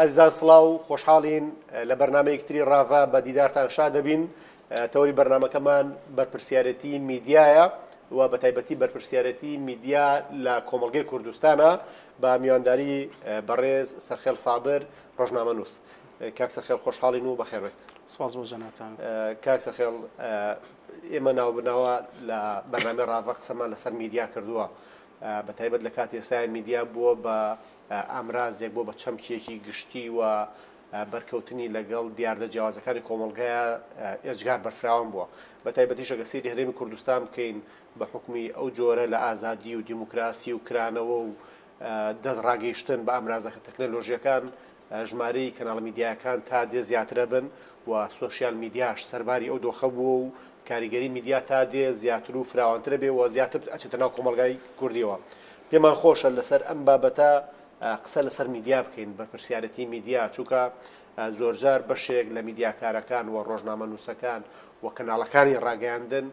ئازیزان سڵاو، خۆشحاڵین لە بەرنامەیەکی تری ڕاڤە بە دیدارتان شاد دەبین. تەوەری بەرنامەکەمان بەرپرسیارێتی میدیایە و بە تایبەتی بەرپرسیارێتی میدیا لە کۆمەڵگەی کوردستانە بە میوانداری بەڕێز سەرخێڵ سابر ڕۆژنامەنووس. کاک سەرخێڵ خۆشحاڵین و بەخێربێیت. سپاس بۆ جەنابتان. کاک سەرخێڵ ئێمە ناوبناوە لە بەرنامەی ڕاڤە قسەمان لەسەر میدیا کردووە. بە تایبەت لە کاتی ئێستایا میدیا بووە بە ئامرازێک، بووە بە چەمکێکی گشتی و بەرکەوتنی لەگەڵ دیاردە جیاوازەکانی کۆمەڵگەیە ئێجگار بەرفراوان بووە. بە تایبەتیش ئەگەر سەیری هەرێمی کوردستان بکەین بە حوکمی ئەو جۆرە لە ئازادی و دیموکراسی و کرانەوە و دەست ڕاگەیشتن بە ئامرازە تەکنەلۆژیەکان ژمارەی کەناڵە میدیایەکان تا دێ زیاترەبن و سۆشیال میدیاش سەرباری ئەو دۆخە بووە و کاریگەری میدیا تا دێ زیاتر و فراوانترە بێ و زیاتر ئەچێتە ناو کۆمەڵگای کوردیەوە. پێمان خۆشە لەسەر ئەم بابەتە قسە لەسەر میدیا بکەین، بەرپرسیارەتی میدیا، چونکە زۆرجار بەشێک لە میدیاکارەکان و ڕۆژنامەنووسەکان و کەناڵەکانی ڕاگەیاندن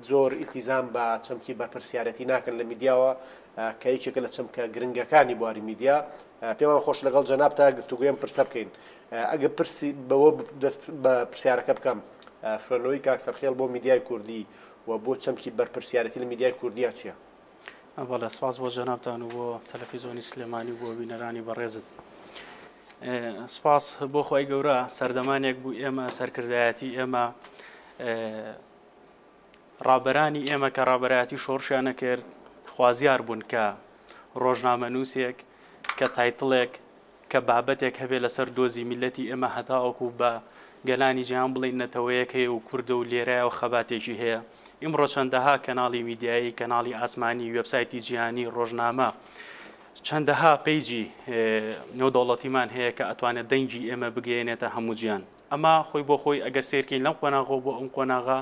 زۆر ئیلتیزام بە چەمکی بەرپرسیارەتی ناکەن لە میدیاوە کە یەکێکە لە چەمکە گرنگەکانی بواری میدیا. پێمان خۆش لەگەڵ جەنابتا گفتوگۆی ئەم پرسە بکەین. ئەگەر پرسی بەوە دەست بە پرسیارەکە بکەم، خوێندنەوەی کاک سەرخێڵ بۆ میدیای کوردی و بۆ چەمکی بەرپرسیارەتی لە میدیای کوردیا چییە؟ بەڵێ، سپاس بۆ جەنابتان و بۆ تەلەفیزۆنی سلێمانی و بۆ بینەرانی بەڕێزت. سپاس بۆ خی گەورە سەردەمانێک بوو ئێمە سەرکردایەتی ئێمە ڕابەرانی ئێمە کە ڕابەرایەتی شۆڕشیان نەکرد خوازیار بوون کە ڕۆژنامەنووسێک کە title ێک کە بابەتێک هەبێ لەسەر دۆزی میللەتی ئێمە هەتاوەکو بە گەلانی جیهان بڵێین نەتەوەیەک هەیە و کوردە و لێرایە و خەباتێکی هەیە. ئیمڕۆ چەندەها کەناڵی میدیایی، کەناڵی ئاسمانی، وێبسایتی جیهانی، ڕۆژنامە، چەندەها page ی نێودەوڵەتیمان هەیە کە ئەتوانێت دەنگی ئێمە بگەیەنێتە هەموو جیهان. ئەمە خۆی بۆ خۆی ئەگەر سەیرکەین لەم قۆناغەوە بۆ ئەم قۆناغە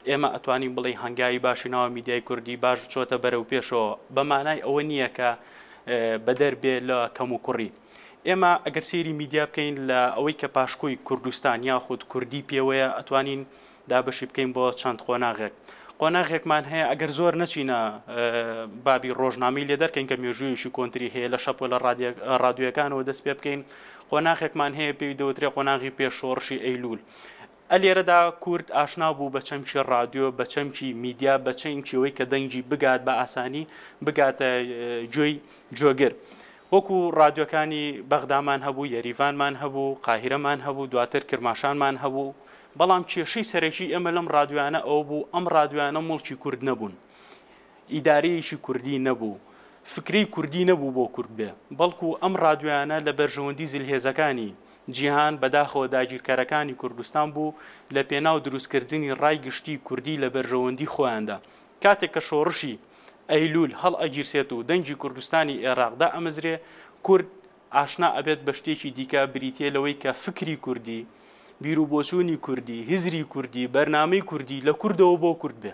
ئێمە ئەتوانین بڵێین هەنگاوی باشی ناوە میدیای کوردی باش چۆتە بەرەو پێشەوە بە مانای ئەوە نییە کە بەدەر بێ لە کەم و کوڕی. ئێمە ئەگەر سەیری میدیا بکەین لە ئەوەی کە پاشکۆی کوردستان یاخود کوردی پێوەیە ئەتوانین دابەشی بکەین بۆ چەند قۆناغێک. قۆناغێکمان هەیە ئەگەر زۆر نەچینە بابی ڕۆژنامەی لێ دەرکەین کە مێژوویەکی کۆنتری هەیە لە شەپۆلە ڕادیۆیەکانەوە دەست پێ بکەین قۆناغێکمان هەیە پێی دەوترێ قۆناغی پێش شۆڕشی ئەیلوول. ئە لێرەدا کورد ئاشنا بوو بە چەمکی ڕادیۆ، بە چەمکی میدیا، بە چەمکی ئەوەی کە دەنگی بگات بە ئاسانی بگاتە گوێی گوێگر. وەکو ڕادیۆکانی بەغدامان هەبوو، یەریڤانمان هەبوو، قاهیرەمان هەبوو، دواتر کرماشانمان هەبوو. بەڵام کێشەی سەرەکی ئێمە لەم ڕادیۆیانە ئەوە بوو ئەم ڕادیۆیانە موڵکی کورد نەبوون. ئیدارەیەکی کوردی نەبوو، فکرەی کوردی نەبوو بۆ کورد بێ، بەڵکو ئەم ڕادیۆیانە لە بەرژەوەندی زلهێزەکانی جیهان، بەداخەوە داگیرکەرەکانی کوردستان بوو لە پێناو دروستکردنی ڕای گشتی کوردی لە بەرژەوەندی خۆیاندا. کاتێک کە شۆڕشی ئەیلول هەڵئەگیرسێت و دەنگی کوردستانی ئێراق دائەمەزرێ، کورد ئاشنا ئەبێت بە شتێکی دیکە بریتیە لەوەی کە فکری کوردی، بیروبۆچوونی کوردی، هزری کوردی، بەرنامەی کوردی لە کوردەوە بۆ کورد بێ.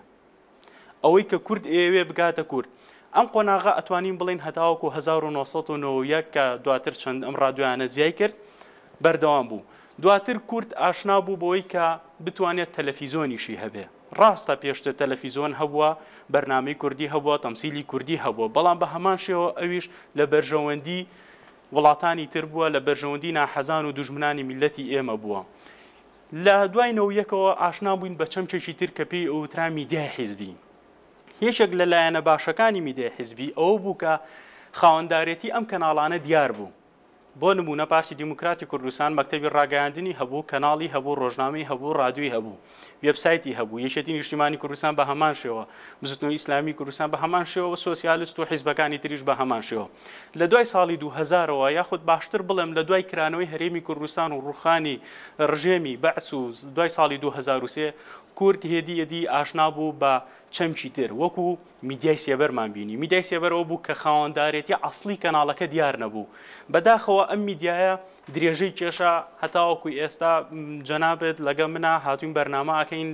ئەوەی کە کورد ئەیەوێ بگاتە کورد. ئەم قۆناغە ئەتوانین بڵێین هەتاوەکو 1991 کە دواتر چەند ئەم ڕادیۆیانە زیای کرد بەردەوام بوو. دواتر کورد ئاشنا بوو بەوەی کە بتوانێت تەلەفیزۆنیشی هەبێ. ڕاستە پێشتر تەلەفیزۆن هەبووە، بەرنامەی کوردی هەبووە، تەمسیلی کوردی هەبووە، بەڵام بە هەمان شێوە ئەویش لە بەرژەوەندی وڵاتانی تر بووە، لە بەرژەوەندی ناحەزان و دوژمنانی میللەتی ئێمە بووە. لە دوای نەوەیەکەوە ئاشنا بووین بە چەمکێکی تر کە پێی ئەوترا میدیای حیزبی. یەکێک لە لایەنە باشەکانی میدیای حیزبی ئەوە بوو کە خاوەندارێتی ئەم کەناڵانە دیار بوو. بۆ نموونە پارتی دیموکراتی کوردستان مەکتەبی ڕاگەیاندنی هەبوو، کەناڵی هەبوو، ڕۆژنامەی هەبوو، ڕادیۆی هەبوو، وێبسایتی هەبوو، یەکێتی نیشتیمانی کوردستان بە هەمان شێوە، بزوتنەوەی ئیسلامی کوردستان بە هەمان شێوە و سۆسیالست و حیزبەکانی تریش بە هەمان شێوە. لە دوای ساڵی 2000ەوە یاخود باشتر بڵێم لە دوای کرانەوەی هەرێمی کوردستان و ڕووخانی ڕژێمی بەعس و دوای ساڵی 2003 کورد هێدی هێدی ئاشنا بوو بە چەمکی تر وەکو میدیای سێبەرمان بینی. میدیای سێبەر ئەوە بوو کە خاوەندارێتی عەسڵی کەناڵەکە دیار نەبوو. بەداخەوە ئەم میدیایە درێژەی کێشا هەتاوەکو ئێستا جەنابت لەگە منا هاتوین بەرنامە ئەکەین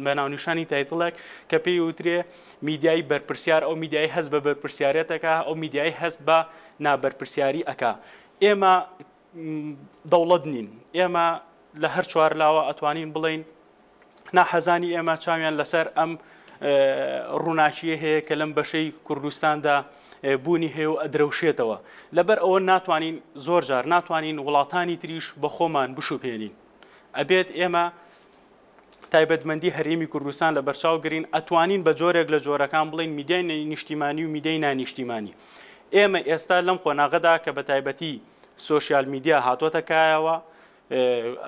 بە ناونیشانی title ێک کە پێی وترێ میدیای بەرپرسیار ئەو میدیای هەست بە بەرپرسیارێت ئەکا ئەو میدیای هەست بە نابەرپرسیاری ئەکا. ئێمە دەوڵەت نین. ئێمە لە هەر چوار لاوە ئەتوانین بڵێین ناحەزانی ئێمە چاویان لەسەر ئەم ڕووناکییە هەیە کە لەم بەشەی کوردستاندا بوونی هەیە و ئەدرەوشێتەوە. لەبەر ئەوە ناتوانین زۆر جار ناتوانین وڵاتانی تریش بە خۆمان بشوبهێنین. ئەبێت ئێمە تایبەتمەندی هەرێمی کوردستان لە بەرچاو گرین، ئەتوانین بە جۆرێک لە جۆرەکان بڵێین میدیای نیشتیمانی و میدیای نانیشتیمانی. ئێمە ئێستا لەم قۆناغەدا کە بە تایبەتی سۆشیال میدیا هاتۆتە کایەوە،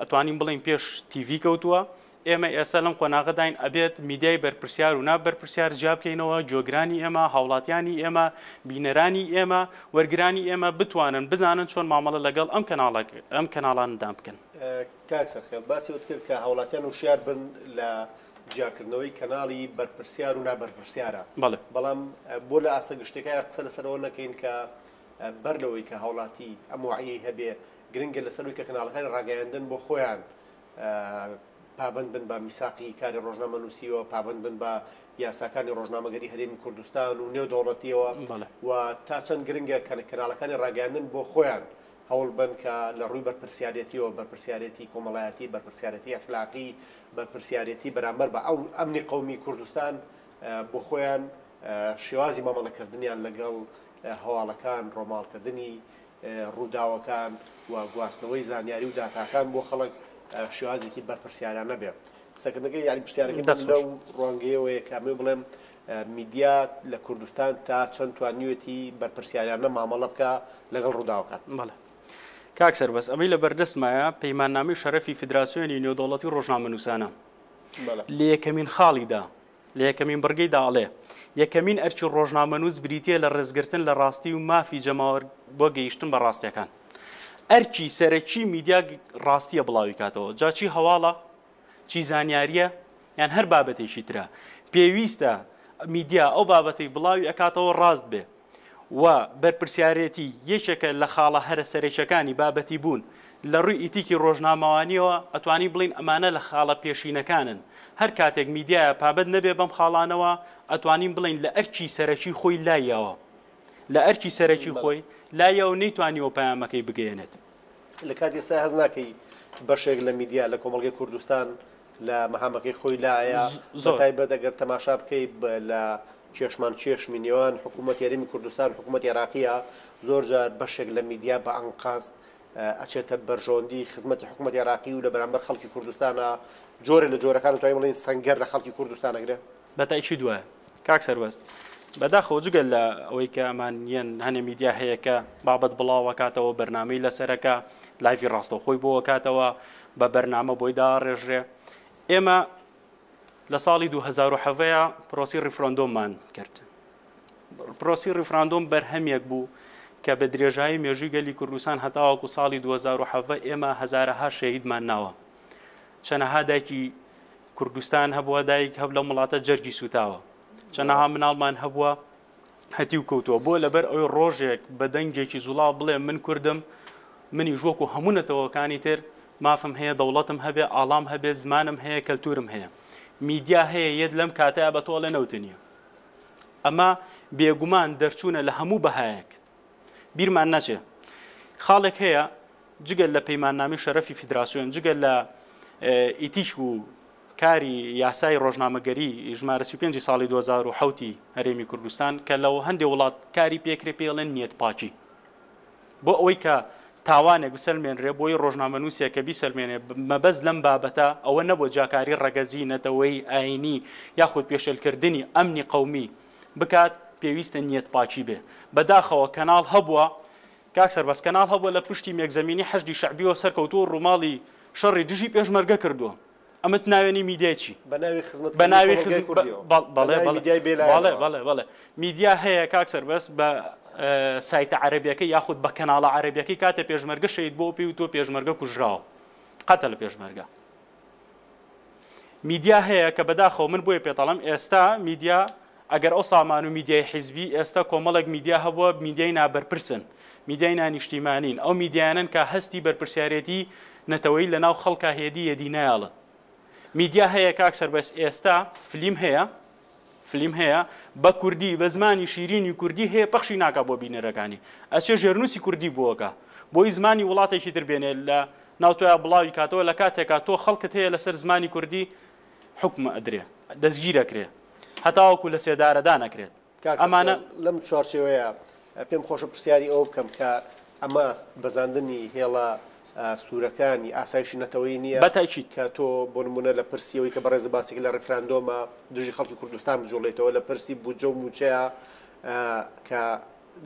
ئەتوانین بڵێین پێش تیڤی کەوتووە، ئێمە ئێستا لەم قۆناغەداین ئەبێت میدیای بەرپرسیار و نا بەرپرسیار جیا بکەینەوە، گوێگرانی ئێمە، هاوڵاتیانی ئێمە، بینەرانی ئێمە، وەرگرانی ئێمە بتوانن بزانن چۆن مامەڵە لەگەڵ ئەم کەناڵە ئەم کەناڵانەدا بکەن. کاک سەرخێڵ باسی ئەوت کرد کە هاوڵاتیان وشیار بن لە جیاکردنەوەی کەناڵی بەرپرسیار و نابەرپرسیارە، بەڵێ. بەڵام بۆ لە ئاستە گشتیەکە قسە لەسەر ئەوە نەکەین کە بەر لەوەی کە هاوڵاتی ئەم وەعیەی هەبێ گرنگە لەسەر ئەوەی کە کەناڵەکانی ڕاگەیاندن بۆ خۆیان پابەند بن بە میساقی کاری ڕۆژنامەنووسیەوە، پابەند بن بە یاساکانی ڕۆژنامەگەری هەرێمی کوردستان و نێودەوڵەتیەوە و تا چەند گرنگە کە کەناڵەکانی ڕاگەیاندن بۆ خۆیان هەوڵ بەن کە لە ڕووی بەرپرسیارێتیەوە، بەرپرسیارێتی کۆمەڵایەتی، بەرپرسیارێتی ئەخلاقی، بەرپرسیارێتی بەرامبەر بە ئەو ئەمنی قەومی کوردستان بۆ خۆیان شێوازی مامەڵەکردنیان لەگەڵ هەواڵەکان، ڕۆماڵکردنی ڕووداوەکان و گواستنەوەی زانیاری و داتاکان بۆ خەڵک شێوازێکی بەرپرسیارانە بێ. قسەکردنەکەی یانی پرسیارەکەی من دەست خۆش. لەو ڕوانگەیەوەیە کە ئەمەوێ بڵێم میدیا لە کوردستان تا چەند توانیوێتی بەرپرسیارانە مامەڵە بکا لەگەڵ ڕووداوەکان؟ بەڵێ کاک سەربەست ئەمەی لە بەردەستمایە پەیماننامەی شەرەفی فیدراسیۆنی نێودەوڵەتی ڕۆژنامەنووسانە بەڵێ. لە یەکەمین خاڵیدا لە یەکەمین بڕگەیدا ئەڵێ، یەکەمین ئەرکی ڕۆژنامەنووس بریتییە لە ڕێزگرتن لە ڕاستی و مافی جەماوەر بۆ گەیشتن بە ڕاستییەکان. ئەرکی سەرەکی میدیا ڕاستییە بڵاوی کاتەوە، جا چی هەواڵە، چی زانیارییە یان هەر بابەتێکی ترە. پێویستە میدیا ئەو بابەتەی بڵاوی ئەکاتەوە ڕاست بێ. و بەرپرسیارێتی یەکێکە لە خاڵە هەرە سەرەکیەکانی بابەتی بوون، لە ڕووی ئیتیکی ڕۆژنامەوانیەوە ئەتوانین بڵێین ئەمانە لە خاڵە پێشینەکانن، هەر کاتێک میدیایە پابەند نەبێ بەم خاڵانەوە ئەتوانین بڵێین لە ئەرکی سەرەکی خۆی لایاوە لە ئەرکی سەرەکی خۆی لایاوە و نەیتوانیوە پەیامەکەی بگەیەنێت. لە کاتی ئێستا هەست ناکەی بەشێک لە میدیا لە کۆمەڵگەی کوردستان لە مەهامەکەی خۆی لایە، بەتایبەت ئەگەر تەماشا بکەی لە کێشمان کێشمی نێوان حکوومەتی هەرێمی کوردستان حکوومەتی عێراقیە زۆر جار بەشێک لە میدیا بە ئەنقەست ئەچێتە بەرژەوەندی خزمەتی حکوومەتی عێراقی و لە بەرامبەر خەڵکی کوردستانە جۆرێ لە جۆرەکان توانین بڵێین سەنگەر لە خەڵکی کوردستان ئەگرێ. بە تەئکید وایە کاک سەربەست. بەداخەوە جگە لە ئەوەی کە ئەمان یەن هەنێ میدیا هەیە کە بابەت بڵاوەکاتەوە بەرنامەی لەسەرەکە live ی ڕاستەوخۆی بۆ ئەکاتەوە بە بەرنامە بۆی داڕێژرێ ئێمە لە ساڵی 2017 پرۆسی ڕیفرۆندۆممان کرد پرۆسی ڕیفراندۆم بەرهەمێک بوو کە بە درێژایی مێژووی گەلی کوردستان هەتاوەکو ساڵی 2017 ئێمە هەزارەها شەهیدمان ناوە چەنەها دایکی کوردستان هەبووە دایک هەب لەم وڵاتە جەرگی سوتاوە چەنەها مناڵمان هەبووە هەتیو کەوتووە بۆ لەبەر ئەوەی ڕۆژێک بە دەنگێکی زوڵاڵ بڵێ من کوردم منیش وەکو هەموو نەتەوەکانی تر مافم هەیە دەوڵەتم هەبێ ئاڵام هەبێ زمانم هەیە کەلتورم هەیە میدیا هەیە یەت لەم کاتەیا بە تۆ ئەڵێ نەوت نییە ئەمە بێگومان دەرچوونە لە هەموو بەهایەک بیرمان نەچێ خاڵێک هەیە جگە لە پەیماننامەی شەرەفی فیدراسیۆن جگە لە ئیتیک و کاری یاسای ڕۆژنامەگەری ژمارە 35 ساڵی 2007 هەرێمی کوردستان کە لە هەندێک وڵات کاری پێکرێ پێڵێن نیەت پاکی بۆ ئەوەی کە تاوانێک بسەلمێنرێ بۆی ڕۆژنامەنووسێک کە بیسەلمێنێ مەبەست لەم بابەتە ئەوە نەبووە جیاکاری ڕەگەزی، نەتەوەیی، ئایینی یاخود پێشێلکردنی ئەمنی قەومی بکات پێویستە نیەت پاکی بێ. بەداخەوە کەناڵ هەبووە کاک سەربەست کەناڵ هەبووە لە پشتی مێکزەمینی حەشدی شەعبیەوە سەرکەوتووە و ڕووماڵی شەڕی دژی پێشمەرگە کردووە. ئەمەت ناوێنی میدیای چی؟ بە ناوی خزمەت کردنی کۆمەڵگای کوردیەوە. بە ناوی میدیای بێ لایەنەوە. بەڵێ بەڵێ میدیا هەیە کاک سەربەست بە سایتە عەرەبیەکەی یاخود بە کەناڵە عەرەبیەکەی کاتێ پێشمەرگە شەهید بۆ پێی وتووە پێشمەرگە کوژراوە قەتەل پێشمەرگە. میدیا هەیە کە بەداخەوە من بۆیە پێتەڵم ئێستا میدیا ئەگەر ئەو سامان و میدیای حیزبی ئێستا کۆمەڵێک میدیا هەبووە میدیای نابەرپرسن میدیای نانیشتیمانین ئەو میدیانن کە هەستی بەرپرسیارێتی نەتەوەیی لەناو خەڵکا هێدی هێدی نایەڵن میدیا هەیە کاک سەربەست ئێستا فلیم هەیە فلیم هەیە بە کوردی بە زمانی شیرینی کوردی هەیە پەخشی ناکا بۆ بینەرەکانی ئەچێ ژێرنووسی کوردی بۆکە بۆی زمانی وڵاتێکی تر بێنێ لە ناو تۆیا بڵاوی کاتەوە لە کاتێکا تۆ خەڵکت هەیە لەسەر زمانی کوردی حوکم ئەدرێ دەستگیر ئەکرێ. هەتاوەکو لە سێدارەدان ئەکرێت. کاک ئەمانە. سەرکەوت لەم چوارچێوەیە پێم خۆشە پرسیاری ئەوە بکەم کە ئەمە بەزاندنی هێڵە سوورەکانی ئاسایشی نەتەوەیی نییە بە تەئکید. کە تۆ بۆ نموونە لە پرسی ئەوەی کە بەڕێزت باسی کرد لە ڕیفراندۆمە دژی خەڵکی کوردستان بجوڵێیتەوە لە پرسی بودجە و مووچەیە کە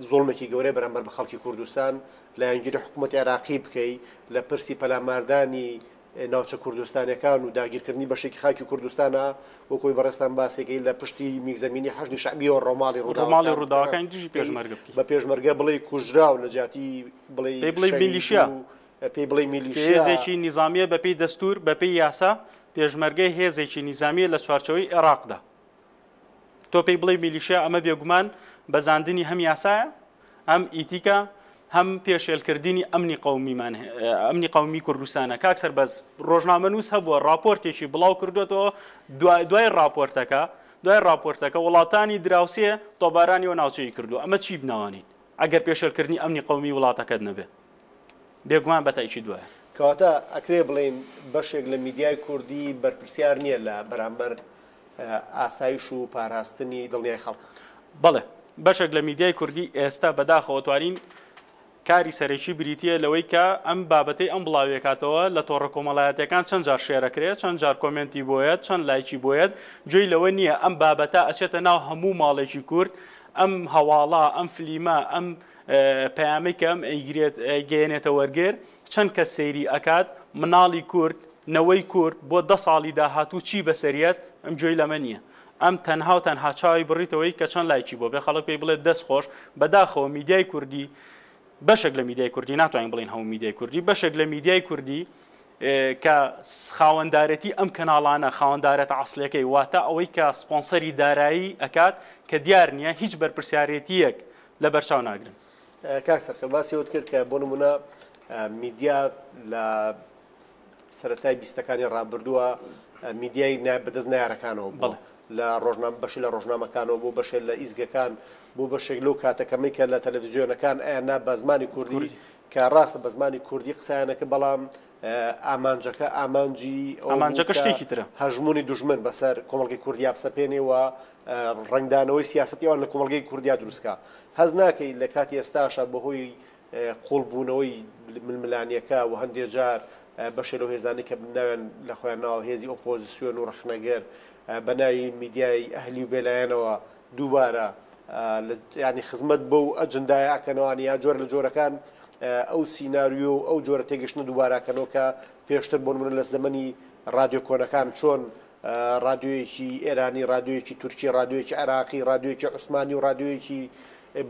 زوڵمێکی گەورەیە بەرامبەر بە خەڵکی کوردستان لایەنگیری حکوومەتی عێراقی بکەی لە پرسی پەلاماردانی ناوچە کوردستانیەکان و داگیرکردنی بەشێکی خاکی کوردستانە وەک ئەوەی بەڕێزتان باسێکەی لە پشتی میکزەمینی حەشدی شەعبیەوە ڕۆماڵی ڕووماڵی ڕووداوەکان دژی پێشمەرگە بکەی بە پێشمەرگە بڵێی کوژراو لە جیاتی بڵێی پێی بڵێی میلیشیا پێی بڵێی میلیشیا هێزێکی نیزامیە بەپێی دەستور بەپێی یاسا پێشمەرگە هێزێکی نیزامیە لە چوارچەوەی عێراقدا تۆ پێی بڵێی میلیشیا ئەمە بێگومان بەزاندنی هەم یاسایە هەم ئیتیکە هەم پێشێلکردنی ئەمنی قەومیمان ئەمنی قەومی کوردستانە کاک سەربەز ڕۆژنامەنووس هەبووە ڕاپۆرتێکی بڵاو کردوێتەوە دوای ڕاپۆرتەکە دوای ڕاپۆرتەکە وڵاتانی دراوسێ تۆبارانی و ناوچەی کردو ئەمە چی بناوانیت ئەگەر پێشێلکردنی ئەمنی قەومی وڵاتەکەت نەبێ بێگومان بە تەئکید وایە. کەواتە ئەکرێ بڵێین بەشێک لە میدیای کوردی بەرپرسیار نییە لە بەرامبەر ئاسایش و پاراستنی دڵنیای خەڵک؟ بەڵێ، بەشێک لە میدیای کوردی ئێستا بەداخەوە توانین کاری سەرەکی بریتییە لەوەی کە ئەم بابەتەی ئەم بڵاویەکاتەوە لە تۆڕە کۆمەڵایەتیەکان چەند جار share ئەکرێت، چەند جار comment ی بۆیەت، چەند لایکی بۆیەت، گوێی لەوە نییە ئەم بابەتە ئەچێتە ناو هەموو ماڵێکی کورد، ئەم هەواڵە، ئەم فلیمە، ئەم پەیامەی کە ئەم ئەیگرێت ئەیگەیەنێتە وەرگر، چەند کەس سەیری ئەکات، مناڵی کورد، نەوەی کورد بۆ دە ساڵی داهاتوو چی بەسەریەت، ئەم گوێی لەمە نییە. ئەم تەنها و تەنها چاوی بڕیتەوەی کە چەند لایکی بۆ بێ خەڵک پێی بڵێت دەست خۆش، بەداخەوە میدیای کوردی بەشێک لە میدیای کوردی ناتوانین بڵێین هەموو میدیای کوردی، بەشێک لە میدیای کوردی کە خاوەندارێتی ئەم کەناڵانە خاوەندارێتە عەسڵیەکەی واتە ئەوەی کە سپۆنسەری دارایی ئەکات کە دیار نییە هیچ بەرپرسیارێتییەک لەبەرچاو ناگرن. کاک سەرکەوت باسی ئەوەت کرد کە بۆ نموونە میدیا لە سەرەتای بیستەکانی ڕابردووە میدیای بەدەست نارەکانەوە بوو لە ڕۆژنامە بەشی لە ڕۆژنامەکانەوە بۆ بەشێک لە ئیزگەکان بۆ بەشێک لەو کاتەکەمەی کە لە تەلەڤزیۆنەکان ئەیان بە زمانی کوردی کە ڕاستە بە زمانی کوردی قسەیانەکە بەڵام ئامانجەکە ئامانجی ئامانجەکە شتێکی ترە هەژمونی دوژمن بەسەر کۆمەڵگەی کوردیا بسەپێنێ و ڕەنگدانەوەی سیاسەتی ئەوان لە کۆمەڵگەی کوردیا دروستکا هەز ناکەی لە کاتی ئێستاشە بەهۆی قوڵبوونەوەی ململانیەکە و هەندێ جار بەشێ لەو هێزانەی کە ناویان لە خۆیان ناوە هێزی ئۆپۆزیسیۆن و ڕەخنەگر بە ناوی میدیای ئەهلی و بێلایەنەوە دووبارە ینی خزمەت بەو ئەجندایە ئەکەنەوانی یا جۆر لە جۆرەکان ئەو سیناریۆ و ئەو جۆرە تێگەشتنە دووباراکەنەوە کە پێشتر بۆ نمونە لە زەمەنی ڕادیۆ کۆنەکان چۆن ڕادیۆیەکی ئێرانی، ڕادیۆیەکی تورکی، ڕادیۆیەکی عێراقی، ڕادیۆیەکی عوسمانی و ڕادیۆیەکی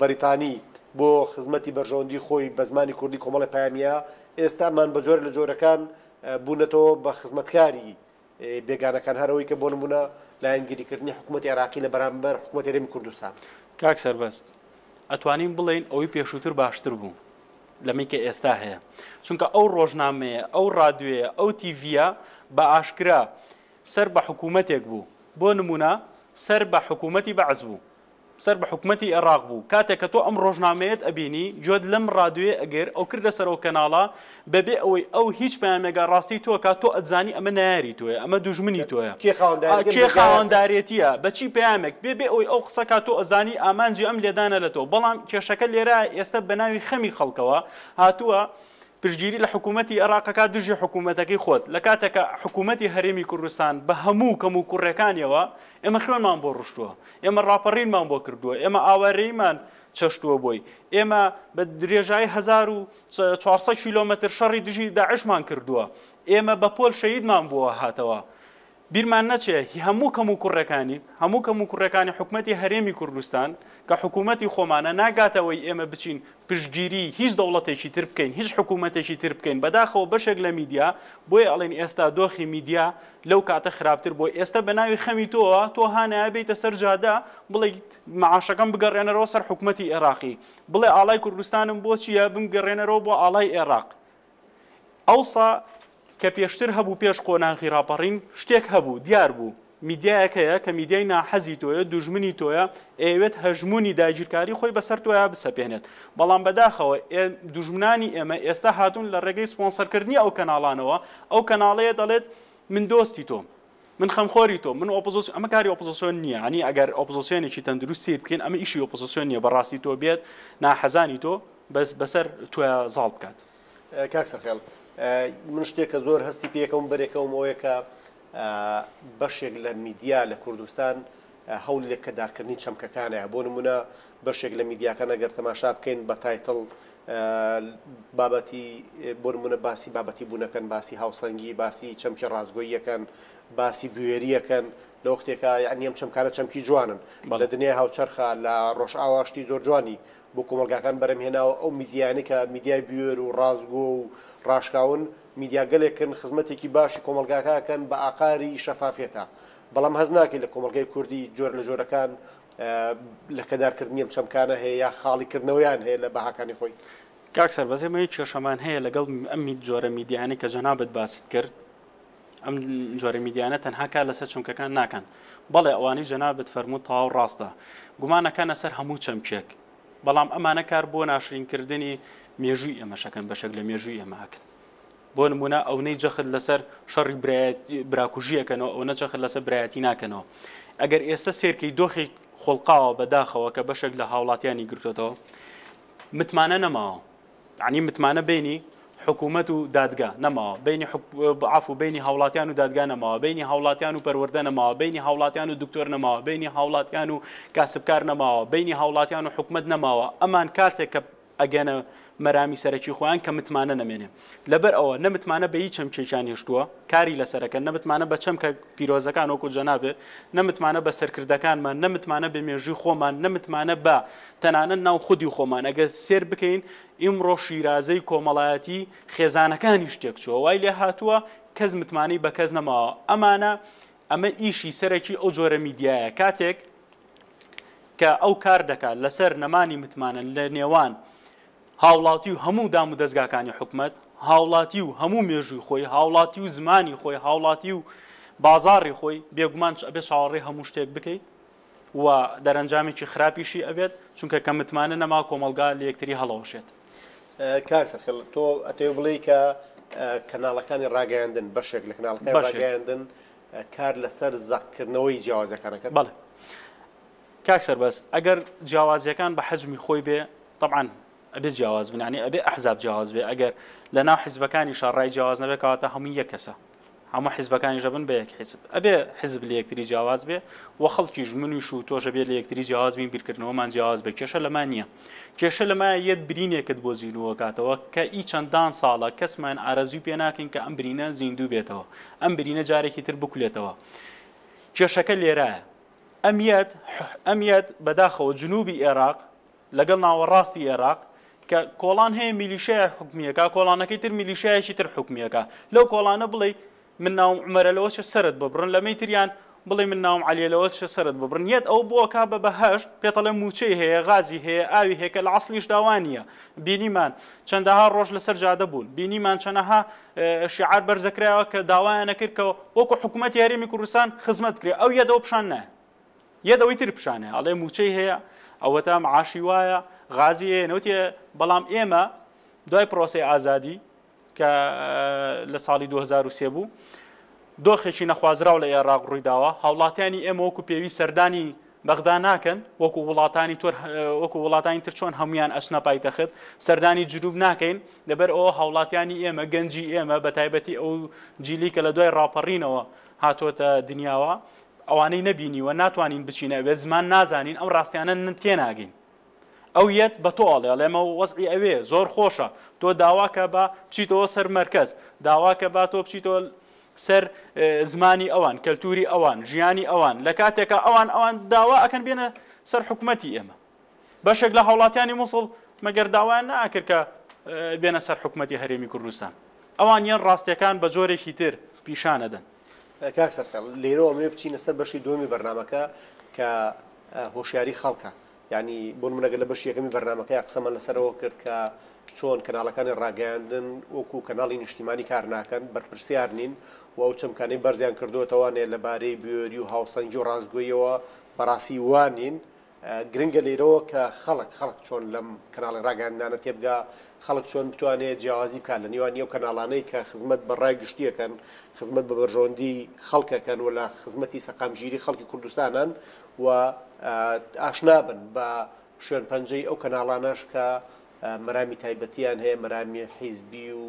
بەریتانی بۆ خزمەتی بەرژەوەندی خۆی بە زمانی کوردی کۆمەڵی پەیامیە، ئێستا ئەمان بە جۆرێک لە جۆرەکان بوونەتەوە بە خزمەتکاری بێگانەکان هەر ئەوەی کە بۆ نموونە لایەنگیریکردنی حکوومەتی عێراقی لە بەرامبەر حکوومەتی هەرێمی کوردستان. کاک سەربەست، ئەتوانین بڵێین ئەوەی پێشووتر باشتر بوو لەمەی کە ئێستا هەیە، چونکە ئەو ڕۆژنامەیە، ئەو ڕادیۆیە، ئەو تیڤییە بە ئاشکرا سەر بە حکوومەتێک بوو، بۆ نموونە سەر بە حکوومەتی بەعس بوو، سەر بە حکومەتی ئێڕاق بوو، کاتێک کە تۆ ئەم ڕۆژنامەیەت ئەبینی، گوێت لەم ڕادیۆیە ئەگر، ئەو کردە سەر ئەو کەناڵە، بەبێ ئەوەی ئەو هیچ پەیامێک ئاڕاستەی تۆ کات، تۆ ئەتزانی ئەمە نەیاری تۆیە، ئەمە دوژمنی تۆیە. کێ خاوەندارێتیە کێ خاوەندارێتیە، بە چی پەیامێک، بێ بێ ئەوەی ئەو قسە کات تۆ ئەزانی ئامانجی ئەم لێدانە لە تۆ، بەڵام کێشەکە لێرە ئێستە بە ناوی خەمی خەڵکەوە هاتووە پشتگیری لە حکوومەتی ئێراق ئەکات دژی حکوومەتەکەی خۆت، لە کاتێکا حکوومەتی هەرێمی کوردستان بە هەموو کەموکوڕیەکانیەوە ئێمە خوێنمان بۆ ڕشتووە، ئێمە ڕاپەڕینمان بۆ کردووە، ئێمە ئاوارەییمان چەشتووە بۆی، ئێمە بە درێژایی 1400 کیلۆمەتر شەڕی دژی داعشمان کردووە، ئێمە بە پۆل شەهیدمان بۆ هاتەوە. بیرمان نەچێ هەموو کەموکوڕێکانی هەموو کەموکوڕێکانی حکومەتی هەرێمی کوردستان کە حکومەتی خۆمانە ناگاتەوەی ئێمە بچین پشتگیری هیچ دەوڵەتێکی تر بکەین هیچ حکومەتێکی تر بکەین بەداخەوە بەشێک لە میدیا بۆیە ئەڵێن ئێستا دۆخی میدیا لەو کاتە خراپتر بووە ئێستا بە ناوی خەمی تۆوە تۆ هانایە بێیتە سەر جادە بڵێیت معاشەکەم بگەڕێنەرەوە سەر حکومەتی ئێراقی بڵێ ئاڵای کوردستانم بۆ چییە بمگەڕێنەرەوە بۆ ئاڵای ئێراق ئەوسا کە پێشتر هەبوو پێش قۆناغی ڕاپەڕین شتێک هەبوو دیار بوو میدیایەک هەیە کە میدیای ناحەزی تۆیە دوژمنی تۆیە ئەیەوێت هەژموونی داگیرکاری خۆی بەسەر تۆیا بسەپێنێت بەڵام بەداخەوە دوژمنانی ئێمە ئێستا هاتوون لە ڕێگەی سپۆنسەرکردنی ئەو کەناڵانەوە ئەو کەناڵەیە دەڵێت من دۆستی تۆم. من خەمخۆری تۆم، من ئۆپۆزۆسیۆن، ئەمە کاری ئۆپۆزۆسیۆن نییە، یانی ئەگەر ئۆپۆزۆسیۆنێکی تەندروست سەیر بکەین ئەمە ئیشی ئۆپۆزۆسیۆن نییە بەڕاستی تۆ بێت ناحەزانی تۆ بەس بەسەر تۆیا زاڵ بکات. کاک سەرخێڵ من شتێک کە زۆر هەستی پێکەوم بەرێکەوم ئەوەیە کە بەشێک لە میدیا لە کوردستان هەوڵی لەکەدارکردنی چەمکەکانە بۆ نمونە بەشێک لە میدیاکان ئەگەر تەماشا بکەین بە title بابەتی بۆ نمونە باسی بابەتی بوونەکەن باسی هاوسەنگی باسی چەمکی ڕاستگۆییەکەن باسی بوێریەکەن لە وەختێکا یعنی ئەم چەمکانە چەمکی جوانن لە دنیای هاوچەرخە لە ڕۆژئاوا شتی زۆر جوانی بۆ کۆمەڵگاکان بەرەم هێناوە ئەو میدیانەی کە میدیای بوێر و ڕاستگۆ و ڕاشکاون میدیاگەلێکن خزمەتێکی باشی کۆمەڵگاکە ئەکەن بە ئاقاری شەفافیەتە بەڵام هەست ناکەی لە کۆمەڵگای کوردی جۆر لە جۆرەکان لەکەدارکردنی ئەم چەمکانە هەیە یا خاڵیکردنەوەیان هەیە لە بەهاکانی خۆی. کاک سەربەز ئێمە یەک کێشەمان هەیە لەگەڵ ئەم جۆرە میدیانەی کە جەنابت باست کرد ئەم جۆرە میدیانە تەنها کار لەسەر چەمکەکان ناکەن بەڵێ ئەوانەی جەنابت فەرمووت تەواو ڕاستە گومانەکانە سەر هەموو چەمکێک بەڵام ئەمانە کار بۆ ناشرینکردنی مێژووی ئێمەش ئەکەن، بەشێک لە مێژووی ئێمە ئەکەن. بۆ نمونە ئەونەی جەخت لەسەر شەڕی براکوژی ئەکەنەوە ئەونە جەخت لەسەر برایەتی ناکەنەوە. ئەگەر ئێستا سێرکەی دۆخی خوڵقاوە بەداخەوە کە بەشێک لە هاوڵاتیانی گرتوێتەوە متمانە نەماوە. یەعنی متمانە بەینی حکوومەت و دادگا نەماوە، بەینی عەفو بەینی هاوڵاتیان و دادگا نەماوە، بەینی هاوڵاتیان و پەروەردە نەماوە، بەینی هاوڵاتیان و دکتۆر نەماوە، بەینی هاوڵاتیان و کاسبکار نەماوە، بەینی هاوڵاتیان و حکومەت نەماوە، ئەمان کاتێک کە ئەگەنە مەرامی سەرەکی خۆیان کە متمانە نەمێنێ. لەبەر ئەوە نە متمانە بە هیچ چەمکێکیان هێشتووە، کاری لەسەرەکەن، نە متمانە بە چەمکە پیرۆزەکان وەکو جەنابێ، نە متمانە بە سەرکردەکانمان، نە متمانە بە مێژووی خۆمان، نە متمانە بە تەنانەت ناو خودی خۆمان. ئەگەر سێر بکەین ئیمڕۆ شیرازەی کۆمەڵایەتی خێزانەکانیش تێکچووە، وای لێهاتووە کەس متمانەی بە کەس نەماوە. ئەمانە ئەمە ئیشی سەرەکی ئەو جۆرە میدیایە کاتێک کە ئەو کار دەکات لەسەر نەمانی متمانە لە نێوان هاوڵاتی و هەموو دام و دەزگاکانی حکومەت، هاوڵاتی و هەموو مێژووی خۆی، هاوڵاتی و زمانی خۆی، هاوڵاتی و بازاڕی خۆی، بێگومان ئەبێت چاوەڕێی هەموو شتێک بکەیت و دەرەنجامێکی خراپیشی ئەبێت، چونکە کە متمانە نەما کۆمەڵگا لە یەکتری هەڵەوەشێت. کاک سەرخێڵ تۆ ئەتەوێ بڵێی کە کەناڵەکانی ڕاگەیاندن بەشێک لە کەناڵەکانی ڕاگەیاندن کار لەسەر زەقکردنەوەی جیاوازەکان ئەکەن؟ بەڵێ کاک سەربەست ئەگەر جیاوازیەکان بە حەجمی خۆی بێ تەبعەن ئەبێ جیاواز بن یانی ئەبێ ئەحزاب جیاواز بێ ئەگەر لە ناو حیزبەکانیشا ڕای جیاواز نەبێ کەواتە هەمووی یەک کەسە هەموو حیزبەکانیش ئەبن بە یەک حیزب ئەبێ حیزب لە یەکتری جیاواز بێ و خەڵکیش منیش و تۆش ئەبێ لە یەکتری جیاواز بین بیرکردنەوەمان جیاواز بێ کێشە لەما نییە کێشە لەما یەت برینێکت بۆ زیندووەکاتەوە کە ئی چەندان ساڵە کەسمان ئارەزووی پێ ناکەین کە ئەم برینە زیندوو بێتەوە ئەم برینە جارێکی تر بکولێتەوە کێشەکە لێرایە ئەم یەت ئەم یەت بەداخەوە جنوبی ئێراق لەگەڵ ناوەڕاستی ئێراق کە کۆڵان هەیە میلیشایەک حوکمیەکا کۆڵانەکەی تر میلیشایەکی تر حوکمیەکا لەو کۆڵانە بڵێی من ناوم عومەرە لەوە چێ سەرت ببڕن لەمەی تریان بڵێ من ناوم عەلیە لەوە چێ سەرت ببڕن یەت ئەو بۆکا بە بەهەشت پێتەڵێ موچەی هەیە غازی هەیە ئاوی هەیە کە لە عەسڵیشدا وا نییە بینیمان چەندەها ڕۆژ لەسەر جادە بوون بینیمان چەنەها شیعار بەرزەکرایەوە کە داوایان ئەکرد کە وەکو حکوومەتی هەرێمی کوردستان خزمەت بکرێ ئەو یەت ئەو پیشان نایە یەت ئەوەی تر پیشانەیە ئەڵێ مووچەی هەیە ئەوەتا معاشی وایە غازی هەیە نەوتی هەیە بەڵام ئێمە دوای پرۆسەی ئازادی کە لە ساڵی 2003 بوو دۆخێکی نەخوازراو لە ئێراق ڕوویداوە هاوڵاتیانی ئێمە وەکو پێویست سەردانی بەغدا ناکەن وەکو وڵاتانی تۆر وەکو وڵاتانی تر چۆن هەمویان ئەچنە پایتەخت سەردانی جنوب ناکەین لەبەر ئەوە هاوڵاتیانی ئێمە گەنجی ئێمە بە تایبەتی ئەو جیلی کە لە دوای ڕاپەڕینەوە هاتۆتە دنیاوە ئەوانەی نەبینیوە ناتوانین بچینە ئەوێ زمان نازانین ئەم ڕاستیانە تێناگەین ئەو یەت بە تۆ ئەڵێ ئەڵێ ئەمە وەزعی ئەوێ زۆر خۆشە تۆ داواکە با بچیتەوە سەر مەرکەز داواکە با تۆ بچیتەوە سەر زمانی ئەوان کەلتوری ئەوان ژیانی ئەوان لە کاتێکا ئەوان ئەوان داوا ئەکەن بێنە سەر حکومەتی ئێمە بەشێک لە هاوڵاتیانی موسڵ مەگەر داوایان ناکرد کە بێنە سەر حکومەتی هەرێمی کوردستان ئەوان یەن ڕاستیەکان بە جۆرێکی تر پیشانەدەن. کاک سەرخێڵ لێرەوە ئەمەوێ بچینە سەر بەشی دووەمی بەرنامەکە کە هۆشیاری خەڵکە یانی بۆ نمونە گەر لە بەشی یەکەمی بەرنامەکەیا قسەمان لەسەر ئەوە کرد کە چۆن کەناڵەکانی ڕاگەیاندن وەکو کەناڵی نیشتیمانی کار ناکەن بەرپرسیار نین و ئەو چەمکانەی بەرزیان کردووەتەوانێ لەبارەی بوێری و هاوسەنگی و ڕاستگۆییەوە بەڕاستی وا نین. گرنگە لێرەوە کە خەڵک خەڵک چۆن لەم کەناڵی ڕاگەیاندنانە تێبگا، خەڵک چۆن بتوانێ جیاوازی بکات لە نێوانی ئەو کەناڵانەی کە خزمەت بە ڕای گشتی ئەکەن، خزمەت بە بەرژەوەندی خەڵک ئەکەن و لە خزمەتی سەقامگیری خەڵکی کوردستانن و ئاشنا بن بە شوێن پەنجەی ئەو کەناڵانەش کە مەرامی تایبەتیان هەیە، مەرامی حیزبی و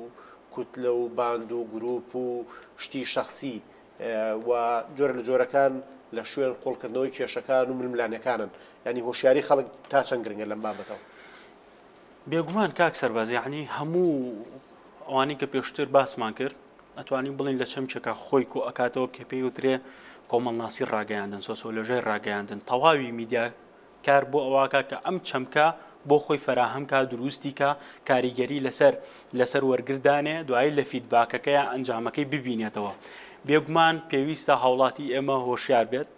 کوتلە و باند و گروپ و شتی شەخسی و جۆرە لە جۆرەکان لە شوێن قوڵکردنەوەی کێشەکان و ململانێکانن. یانی هۆشیاری خەڵک تا چەند گرنگە لەم بابەتەوە؟ بێگومان کاک سەرباز یەعنی هەموو ئەوانەی کە پێشتر باسمان کرد ئەتوانین بڵین لە چەمکێکا خۆی کۆ ئەکاتەوە کە پێی وترێ کۆمەڵناسی ڕاگەیاندن سۆسۆلۆژیای ڕاگەیاندن تەواوی میدیا کار بۆ ئەوەکا کە ئەم چەمکە بۆ خۆی فەراهەم کا دروستی کا کاریگەری لەسەر لەسەر وەرگر دانێ دوایی لە فیدباکەکەیا ئەنجامەکەی ببینێتەوە بێگومان پێویستە هاوڵاتی ئێمە هۆشیار بێت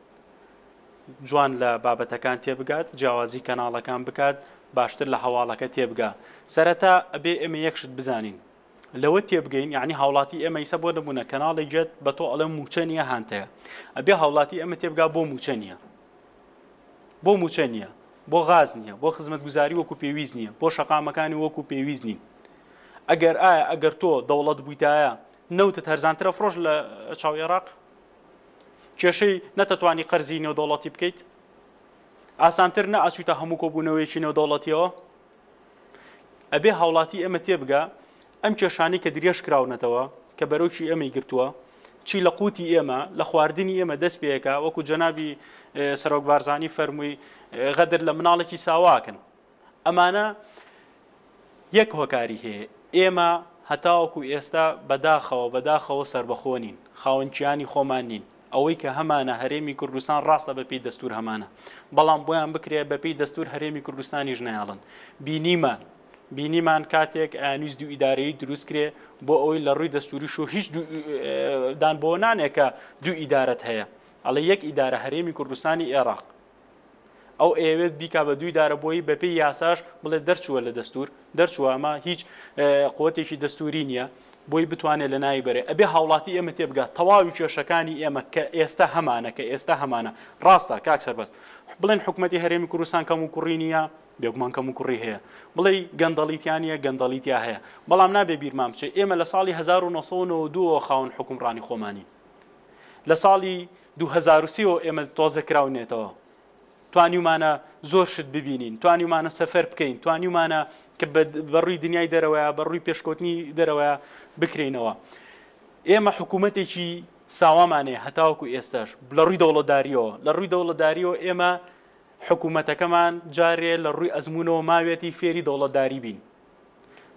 جوان لە بابەتەکان تێبگات جیاوازی کەناڵەکان بکات باشتر لە هەواڵەکە تێبگا سەرەتا ئەبێ ئێمە یەک شت بزانین لەوە تێبگەین یعنی هاوڵاتی ئێمە ئیسە بۆ نمونە کەناڵێک گێت بە تۆ ئەڵێ موچە نییە هانتەیە ئەبێ هاوڵاتی ئێمە تێبگا بۆ موچە نییە بۆ مووچە نییە، بۆ غاز نییە، بۆ خزمەتگوزاری وەکو پێویست نییە، بۆ شەقامەکانی وەکو پێویست نین. ئەگەر ئایا ئەگەر تۆ دەوڵەت بوویتایە نەوتت هەرزانتر ئەفرۆشت لە چاو ئێراق؟ کێشەی نەتەتوانی قەرزی نێودەوڵەتی بکەیت؟ ئاسانتر نەئەچوویتە هەموو کۆبوونەوەیەکی نێودەوڵەتیەوە؟ ئەبێ هاوڵاتی ئێمە تێبگا ئەم کێشانەی کە درێژ کراونەتەوە کە بەرۆکی ئێمەی گرتووە چی لە قوتی ئێمە لە خواردنی ئێمە دەست پێەکە وەکو جەنابی سەرۆک بارزانی فەرمووی غەدر لە مناڵێکی ساواکن ئەمانە یەک هۆکاری هەیە ئێمە هەتاوەکو ئێستا بەداخەوە بەداخەوە سربەخۆ نین خاوەن کیانی خۆمان نین ئەوەی کە هەمانە هەرێمی کوردستان ڕاستە بە پێی دەستور هەمانە بەڵام بۆیان بکرێ بە پێی دەستور هەرێمی کوردستانیش نایەڵن بینیمان بینیمان کاتێک ئەیانویست دوو ئیدارەیی دروست کرێ بۆ ئەوەی لە ڕووی دەستوریش و هیچ دان بۆ نانێ کە دوو ئیدارەت هەیە ئەڵێ یەک ئیدارە هەرێمی کوردستانی ئێراق ئەو ئەیەوێت بیکا بە دووی دارە بۆی بەپێی یاساش بڵێ دەرچووە لە دەستور دەرچووە ئەمە هیچ قوتێکی دەستوری نییە بۆی بتوانێت لە ناوی بەرێ ئەبێ هاوڵاتی ئێمە تێبگات تەواوی کێشەکانی ئێمە کە ئێستا هەمانە کە ئێستا هەمانە ڕاستە کاک سەربەست بڵێن حکوومەتی هەرێمی کوردستان کەم و کوڕی نییە بێگومان کەم و کوڕی هەیە بڵێ گەندەڵی تیا نییە گەندەڵی تیا هەیە بەڵام نابێ بیرمان بچێ ئێمە لە ساڵی 1992 خاوەن حکومڕانی خۆمانین لە ساڵی 2030 ەوە ئێمە تۆزێ کراونێتەوە توانیومانە زۆر شت ببینین توانیومانە سەفەر بکەین توانیومانە کە بە ڕووی دنیای دەرەوەیە بە ڕووی پێشکەوتنی دەرەوەیە بکرێینەوە ئێمە حکوومەتێکی ساوامانەیە هەتاوەکو ئێستاش لە ڕووی دەوڵەتداریەوە لە ڕووی دەوڵەتداریەوە ئێمە حکوومەتەکەمان جارێ لە ڕووی ئەزموونەوە ماوێتی فێری دەوڵەتداری بین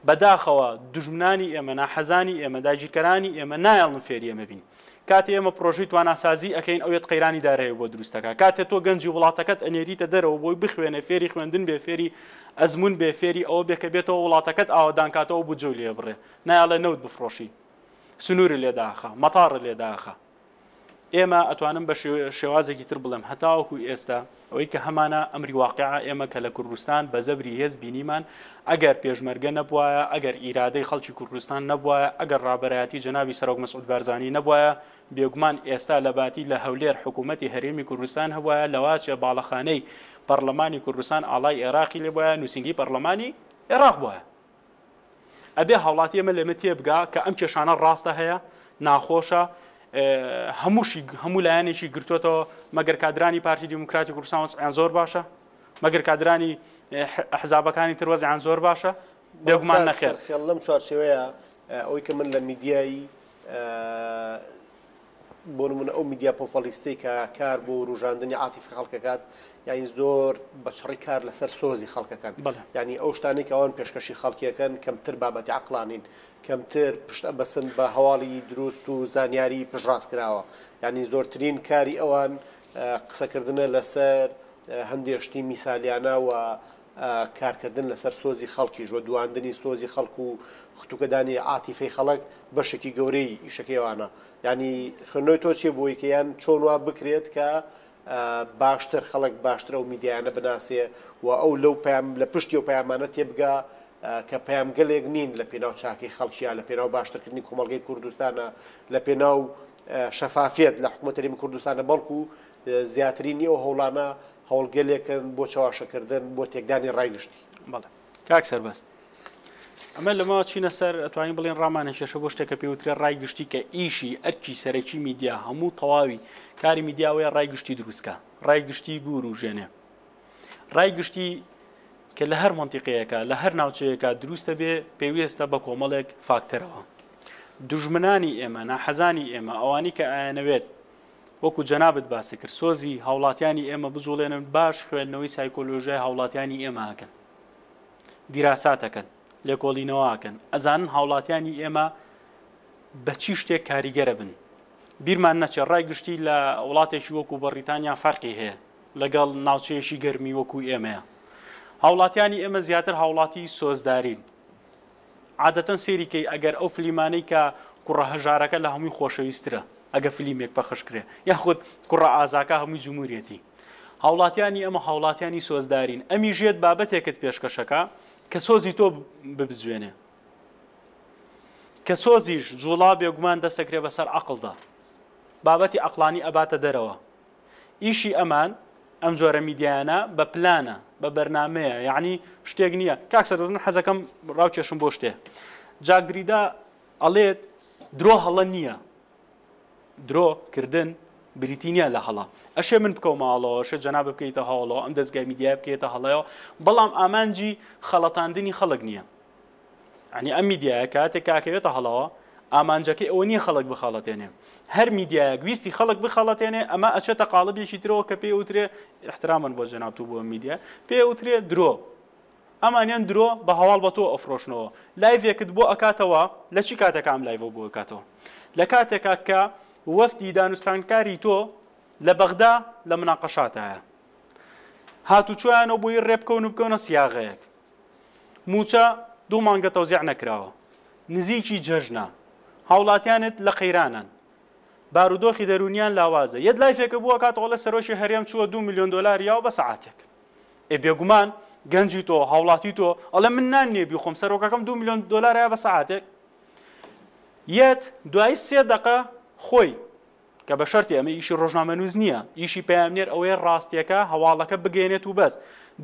بەداخەوە دوژمنانی ئێمە، ناحەزانی ئێمە، داگیرکەرانی ئێمە نایەڵن فێری ئێمە بین. کاتێ ئێمە پرۆژەی تواناسازی ئەکەین ئەو یەت قەیرانی دارایی بۆ دروست ئەکا. کاتێ تۆ گەنجی وڵاتەکەت ئەنێریتە دەرەوە بۆی بخوێنێ، فێری خوێندن بێ، فێری ئەزموون بێ، فێری ئەوە بێ کە بێتەوە وڵاتەکەت ئاوەدان کاتەوە بودجەو لێ بڕێ. نایەڵێ نەوت بفڕۆشی. سنوورت لێ داخا. مەتاڕت لێ داخا. ئێمە ئەتوانم بە شێوازێکی تر بڵێم هەتاوەکو ئێستا ئەوەی کە هەمانە ئەمری واقعە ئێمە کە لە کوردستان بە زەبری هێز بینیمان ئەگەر پێشمەرگە نەبوایە ئەگەر ئیرادەی خەڵکی کوردستان نەبوایە ئەگەر ڕابەرایەتی جەنابی سەرۆک مەسعود بارزانی نەبوایە بێگومان ئێستا لە باتی لە هەولێر حکوومەتی هەرێمی کوردستان هەبوایە لەواچێ باڵەخانەی پەرلەمانی کوردستان ئاڵای عێراقی لێ بوایە نووسینگەی پەرلەمانی عێراق بوایە. ئەبێ هاوڵاتی ئێمە لەمە تێبگا کە ئەم کێشانە ڕاستە هەیە ناخۆشە هەمووشی هەموو لایەنێکی گرتوێتەوە مەگەر کادرانی پارتی دیموکراتی کوردستان وەزعیان زۆر باشە مەگەر کادرانی حزابەکانی تر وەزعیان زۆر باشە بێگومان نەخێر خێڵ لەم چوارچێوەیە ئەوەی کە من لە میدیایی بۆ نمونە ئەو میدیا پۆپەڵیستەی کە کار بۆ وروژاندنی عاتیفی خەڵکەکات یانی زۆر بە چڕی کار لەسەر سۆزی خەڵکەکەن یانی ئەو شتانەی کە ئەوان پێشکەشی خەڵکیەکەن کەمتر بابەتی عەقڵانین کەمتر پشت ئەبەسن بە هەواڵی دروست و زانیاری پشتڕاست کراوە یانی زۆرترین کاری ئەوان قسەکردنە لەسەر هەندێ شتی میسالیانە و کارکردن لەسەر سۆزی خەڵکیش و دواندنی سۆزی خەڵک و ختوکەدانی عاتیفەی خەڵک بەشێکی گەورەی ئیشەکەی ئەوانە یانی خوێندنەوەی تۆ چیە بۆی کە یان چۆن وا بکرێت کە باشتر خەڵک باشتر ئەو میدیایانە بناسێ و ئەو لەو پەیام لە پشتی ئەو پەیامانە تێبگا کە پەیامگەلێک نین لە پێناو چاکەی خەڵکیە لە پێناو باشترکردنی کۆمەڵگەی کوردستانە لە پێناو شەفافیەت لە حکوومەت هەرێمی کوردستانە بەڵکو زیاترینی ئەو هەوڵانە هەوڵگەلێکن بۆ چەواشەکردن، بۆ تێکدانی ڕای گشتی. بەڵێ کاک سەربەست ئەمە لەمەوە چینە سەر ئەتوانین بڵێن ڕامانە کێشە بۆ شتێکە پێوترێ ڕای گشتی کە ئیشی ئەرکی سەرەکی میدیا هەموو تەواوی کاری میدیاوەیە ڕای گشتی دروستکە ڕای گشتی بوروژێنێ ڕای گشتی کە لە هەر مەنتیقەیەکە لە هەر ناوچەیەکە دروستە بێ پێویستە بە کۆمەڵێک فاکتەرەوە دوژمنانی ئێمە ناحەزانی ئێمە ئەوانی کە ئایانەوێت وەکو جەنابت باسی کرد سۆزی هاوڵاتیانی ئێمە بجوڵێنن باش خوێندنەوەی سایکۆلۆژیای هاوڵاتیانی ئێمە ئەکەن دیراساتەکەن لێکۆڵینەوە ئەکەن ئەزانن هاوڵاتیانی ئێمە بە چی شتێک کاریگەرە بن بیرمان نەچێت ڕای گشتی لە وڵاتێکی وەکو بەڕیتانیا فەرقی هەیە لەگەڵ ناوچەیەکی گەرمی وەکو ئێمەیە هاوڵاتیانی ئێمە زیاتر هاوڵاتی سۆزدارین عادەتەن سەیری کەی ئەگەر ئەو فلیمانەی کە کوڕە هەژارەکە لە هەمووی خۆشەویسترە ئەگە فلیمێک پەخش کرێ یاخود کوڕە ئازاکە هەمووی جمهوریەتی هاوڵاتیانی ئەمە هاوڵاتیانی سۆزدارین ئەمی ژێت بابەتێکت پێشکەشەکە کە سۆزی تۆ ببزوێنێ کە سۆزیش جوڵا بێگومان دەسەکرێ بەسەر عەقڵدا بابەتی عەقڵانی ئەباتە دەرەوە ئیشی ئەمان ئەم جۆرە میدیایانە بە پلانە بە بەرنامەیە یعنی شتێک نییە کاک سەردار من حەزەکەم ڕاوکێشم بۆ شتێ جاک دریدا ئەڵێت درۆ هەڵە نییە درۆ کردن بریتی نییە لە هەڵە ئەشێ من بکەومە هەڵەوە ئەشێ جەناب بکەیتە هەوڵەوە ئەم دەستگای میدیای بکەیتە هەڵەیەوە بەڵام ئامانجی خەڵەتاندنی خەڵک نییە یانی ئەم میدیایە کاتێک کە ئەکەوێتە هەڵەوە ئامانجەکەی ئەوە نییە خەڵک بخەڵەتێنێ هەر میدیایەک ویستی خەڵک بخەڵەتێنێ ئەمە ئەچێتە قاڵبێکی ترەوە کە پێی وترێ احترامن بۆ جەنابت و بۆ میدیا پێ وترێ درۆ ئەمانیان درۆ بە هەواڵ بە تۆ ئەفرۆشنەوە live ێکت بۆ ئەکاتەوە لە چی کاتێکا ئەم live ە بۆ ئەکاتەوە لە کاتێکا کە وەفدی دانوستانکاری تۆ لە بەغدا لە مناقەشاتایە هاتوچۆیانەوە بۆی ڕێبکەون و بکەونە سیاغەیەک مووچە دوو مانگە تەوزیع نەکراوە، نزیکی جەژنە، هاوڵاتیانت لە قەیرانن، بارودۆخی دەروونیان لاوازە، یەت live ێکە بووە کات ئەڵێ سەرۆکی هەرێم چووە دوو ملیۆن دۆلار یاوە بە سەعاتێک. ئێ بێگومان گەنجی تۆ، هاوڵاتی تۆ ئەڵێ من نان نییە بیخۆم سەرۆکەکەم دوو ملیۆن دۆلار یا بە سەعاتێک. یەت دوای سێ دەقە خۆی کە بە شەرتی ئەمە ئیشی ڕۆژنامەنووس نییە، ئیشی پەیامنێر ئەوەیە ڕاستییەکە، هەواڵەکە بگەیەنێت و بەس.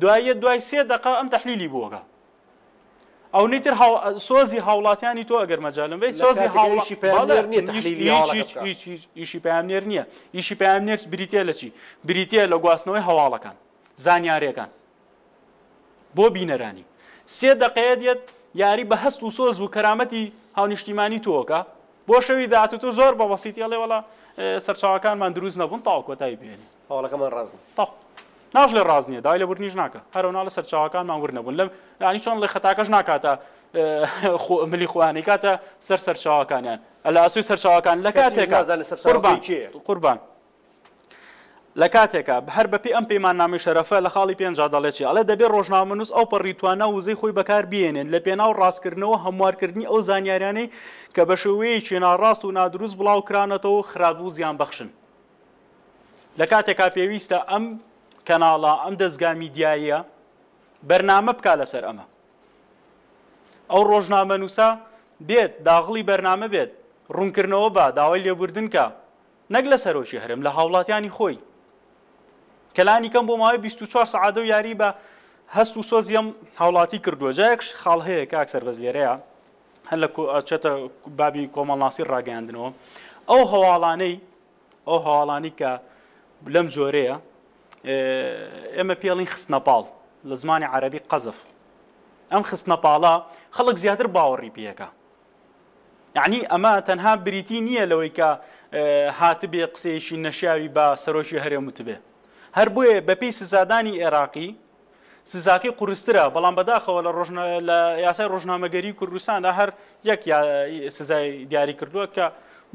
دواییە دوای سێ دەقە ئەم تەحلیلی بۆ ئەکا. ئەونەی تر سۆزی هاوڵاتیانی تۆ ئەگەر مەجالم بێ سۆزی هاوڵاتی پەیامنێر نییە تەحلیلی هەواڵەکە بکا. هیچ هیچ ئیشی پەیامنێر نییە. ئیشی پەیامنێر بریتییە لە چی؟ بریتییە لە گواستنەوەی هەواڵەکان، زانیارییەکان. بۆ بینەرانی. سێ دەقەیە دێت یاری بە هەست و سۆز و کەرامەتی هاونیشتیمانی تۆ ئەکا بۆ شەوی داهاتوو تۆ زۆر بە بەسیتی ئەڵێ وەڵا سەرچاوەکانمان دروست نەبوون تاو کۆتایی پێێنی. هەواڵەکەمان ڕاست نیە. تاو ناژڵێ ڕاست نییە داوای لێبوردنیش ناکا هەر ئەو ناڵێ سەرچاوەکانمان ورد نەبوون لەم یانی چۆن ڵێ خەتاکەش ناکاتە ملی خۆیان ئەیکاتە سەر سەرچاوەکانیان لە ئاسۆی سەرچاوەکان لە کەسیش کاتێکا نازانێ قوربان سەرچاوەکەی کێیە. قوربان لە کاتێکا هەر بە پێی ئەم پەیماننامەی شەرەفە لە خاڵی پێنجا دەڵێ چی؟ ئەڵێ دەبێ ڕۆژنامەنووس ئەوپەڕی توانا و وزەی خۆی بەکار بهێنێت لە پێناو ڕاستکردنەوە و هەموارکردنی ئەو زانیاریانەی کە بە شێوەیەکی ناڕاست و نادروست بڵاو کراونەتەوە و خراپ و زیانبەخشن. لە کاتێکا پێویستە ئەم کەناڵە، ئەم دەزگا میدیاییە بەرنامە بکا لەسەر ئەمە. ئەو ڕۆژنامەنووسە بێت داغڵی بەرنامە بێت، ڕوونکردنەوە با، داوای لێبوردن کا، نەک لە سەرۆکی هەرێم، لە هاوڵاتیانی خۆی کە لانی کەم بۆ ماوەی 24 سەعاتە و یاری بە هەست و سۆزی ئەم هاوڵاتی کردووە. جا یەک خاڵ هەیە کاک سەربەست لێرەیە هەر لە چێتە بابی کۆمەڵناسی ڕاگەیاندنەوە، ئەو هەواڵانەی ئەو هەواڵانی کە لەم جۆرەیە ئێمە پێڵین خستنە پاڵ لە زمانی عەرەبی قەزف، ئەم خستنە پاڵە خەڵک زیاتر باوەڕی پێەکە. یەعنی ئەمە تەنها بریتی نییە لەوەی کە هاتبێ قسەیەکی نەشیاوی بە سەرۆکی هەرێم وتبێ. هەر بۆیە بەپێی سزادانی ئێراقی سزاکەی قورسترە، بەڵام بەداخەوە لە ڕۆژنا لە یاسای ڕۆژنامەگەری کوردستاندا هەر یەک سزای دیاری کردووە کە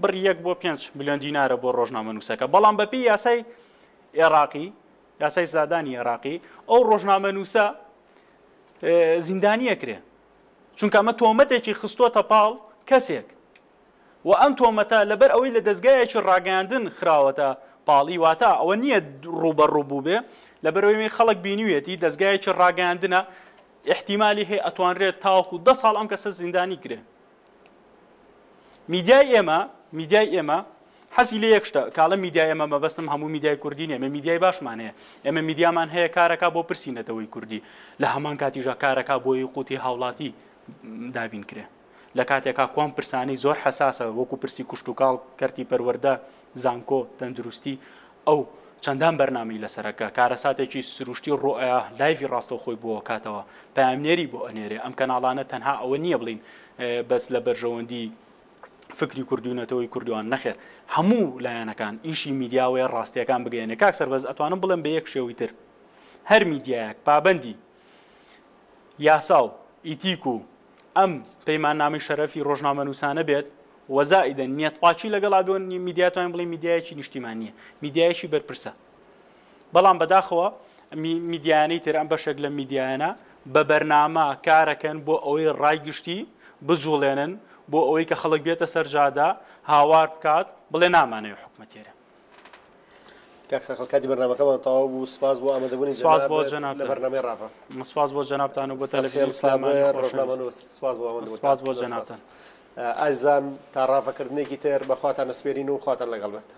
بڕی یەک بۆ پێنج ملیۆن دینارە بۆ ڕۆژنامەنووسەکە، بەڵام بەپێی یاسای ئێراقی یاسای سزادانی ئێراقی ئەو ڕۆژنامەنووسە زیندانی ئەکرێ. چونکە ئەمە تۆمەتێکی خستۆتە پاڵ کەسێک و ئەم تۆمەتە لەبەر ئەوەی لە دەزگایەکی ڕاگەیاندن خراوەتە پاڵی، واتە ئەوە نییە ڕووبەڕوو بووبێ، لەبەرئەوەی خەڵک بینیویەتی دەزگایەکی ڕاگەیاندنە، ئیحتیمالی هەیە ئەتوانرێت تاوەکو دە ساڵ ئەم کەسە زیندانی کرێ. میدیای ئێمە، میدیای ئێمە حەزی لە یەک شتە کاڵە میدیای ئێمە مەبەستم هەموو میدیای کوردی نیە ئێمە میدیای باشمان هەیە ئێمە میدیامان هەیە کارەکا بۆ پرسی نەتەوەی کوردی لە هەمان کاتیشا کارەکا بۆی قوتی هاوڵاتی دابین کرێ لە کاتێکا کوان پرسانەی زۆر حەساسە وەکو پرسی کوشتوکاڵ کەرتی پەروەردە زانکۆ تەندروستی ئەو چەندان بەرنامەی لەسەرەکە کارەساتێکی سروشتی ڕوئیا live ی ڕاستەوخۆی بۆ کاتەوە پامنێری بۆ ئەنێرێ ئەم کەناڵانە تەنها ئەوە نییە بڵین بەس لە بەرژەوەندی فکری کوردی و نەتەوەی کوردوان نەخێر هەموو لایەنەکان ئیشی میدیاوەیە ڕاستیەکان بگەیەنێ کاک سەربەز ئەتوانم بڵێم بە یەک شێوەی تر هەر میدیایەک پابەندی یاسا و ئیتیک و ئەم پەیماننامەی شەرەفی ڕۆژنامەنووسانە بێت وەزائیدە نیەتپاکی لەگەڵا بێ میدیا توانین بڵێین میدیایەکی نیشتیمانییە میدیایەکی بەرپرسە بەڵام بەداخەوە میدیایانەی تر ئەم بەشێک لە میدیایانە بە بەرنامە کارەکەن بۆ ئەوەی ڕای گشتی بجوڵێنن بۆ ئەوەی کە خەڵک بێتە سەر جادە هاوار بکات بڵێ نامانەوێ حکومەت هێرە. کاک سەرخەڵ کاتی بەرنامەکەمان تەواو بوو سپاس بۆ ئامادەبوونی سپاس بۆ جەنابت لە جەنابتان. بەرنامەی ڕاڤە. سپاس بۆ جەنابتان و بۆ سەرخێڵ تەلەفزیۆنی سلێمانی سابر خۆشەویست. ڕۆژنامەنووس سپاس بۆ ئامادەبوونتان. سپاس بۆ زۆر سپاس. جەنابتان. ئازیزان تا ڕاڤەکردنێکی تر بە خواتان ئەسپێرین و خواتان لەگەڵ بێت.